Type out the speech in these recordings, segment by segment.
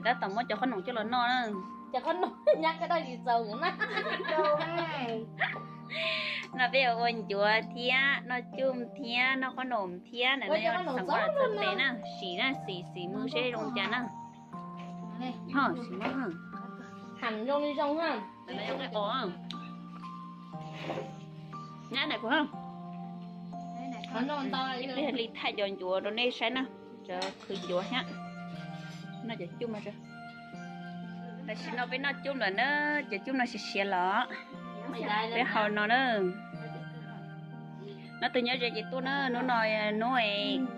Tab tom muab cov qhob noom coj los noj na. Cov qhob noom nyab kaj daj zis txaus na. No peb yuav ua ncuav thiab noj cuj thiab noj qhob noom thiab na, no yog xeem Vaj txhais tes na, sim na, xim xim mus seb zoo cas na. Sim na. Ham zoo li zoo ha. Nyab na kuv ha. Ib pliag li thaij cov ncuav rau nej saib na. Cov qhwv ncuav thiab. Noj cov cuj mas. Tam sim no peb noj cuj lawm na, cov cuj no siav siav los. Peb hau no na. Leej twg nyob ze ces tuaj na, hnub no hnub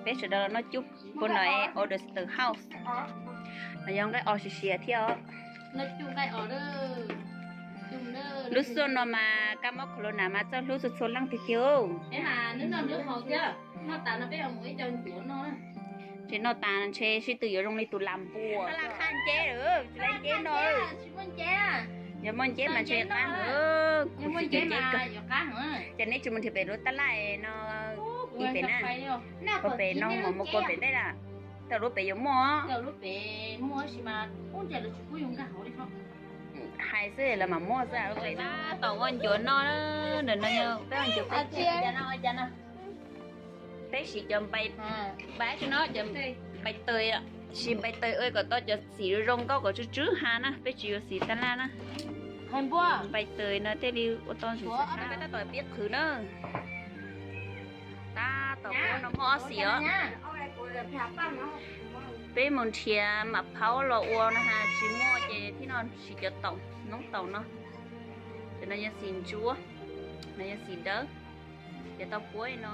peb sawv daws los noj cuj puag ntawm Order's House. Los yog nqaij os siav siav thiab os. Lub xuaj no mas kab mob corona mas txawj hlub txhua txhua leej tiag tiag. Ces noj tas ntshe sib tw yuav zoo li tus lam npua. Qab laj qab nceb lawm, tsis laj nceb no. Yog muaj nceb mas ntshe qab heev. Ces neb tsis mus nrhiav pem lub tab laj no, ib pem na, ua pem no mas mus kua pem ntej na. Tau lub pem yuav muaj. Hais xwb los mas muaj xwb. Tab tom ua ncuav noj, peb ua ncuav peb, peb siv cov npai, npai tsis no cov npai taws, siv npai taws ua kom tau cov xim zoo nkauj kom tsw tsw ha na, peb tsis yuav xim tab laj na. Npai taws no thiaj li ua tau ntxim ntxim ha. Peb tab tom pib qhwv na. Tab tom pib no muaj ob xim os. Peb mus nrhiav mam phaub los ua no ha, tsis muaj ces thiaj no siv cov taum noob taum no. Cov no yog xim ntsuab, no yog xim dawb, cov tau puab no.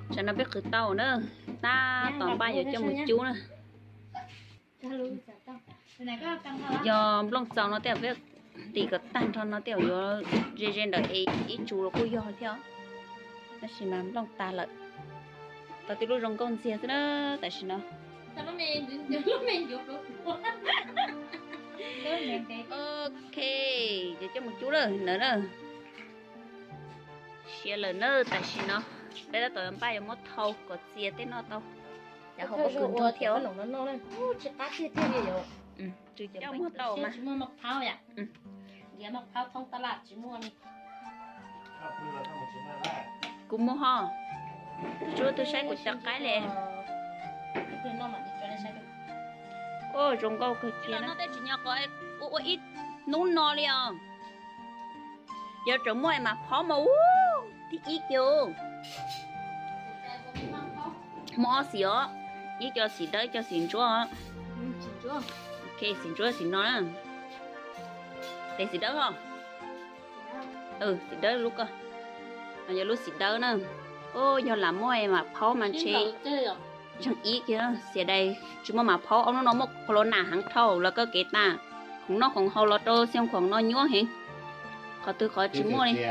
Tsam no peb qhwv tau na, tab tom npaj yuav coj mus cub na. Yog nplooj txaus no tej zaum peb ntim kom tag nrho no tej zaum yuav ze ze ntawm es ib tsu los kuj yog thiab. Tab sis mas nplooj tas lawm, tau tej lub zoo nkauj ntxiag xwb na tam sim no. Ok, ces coj mus cub lawm ntawd na. Siav lawm na tam sim no. Peb tab tom npaj yuav muab thau kom txias tej noj tau. Cov hauv pob kws nrog thiab. Coj muag tau mas. Kuv muag ho. Tsuav twb saib kuv cov qaib li. Ua zoo nkauj kawg kiag na. Ua ua ib hnub no li os. Yog tseem muaj mas phaub mas ub, thib ib kiag. Muaj ob xim os, ib co xim dawb ib co xim ntsuab os. Ok, xim ntsuab xim no na. Tes xim dawb os. Xim dawb lub ko. Yog lub xim dawb na. Yog lam muaj mas phaub mas ntshe ntseeg ib kiag, xiam dais tsis muaj mas phaub. Ob hnub no muaj corona heev dhau los koj kev tas, khoom noj khoom haus los rau xyoo khoom no nyuaj heev. Qhov twg qhov tsis muaj li.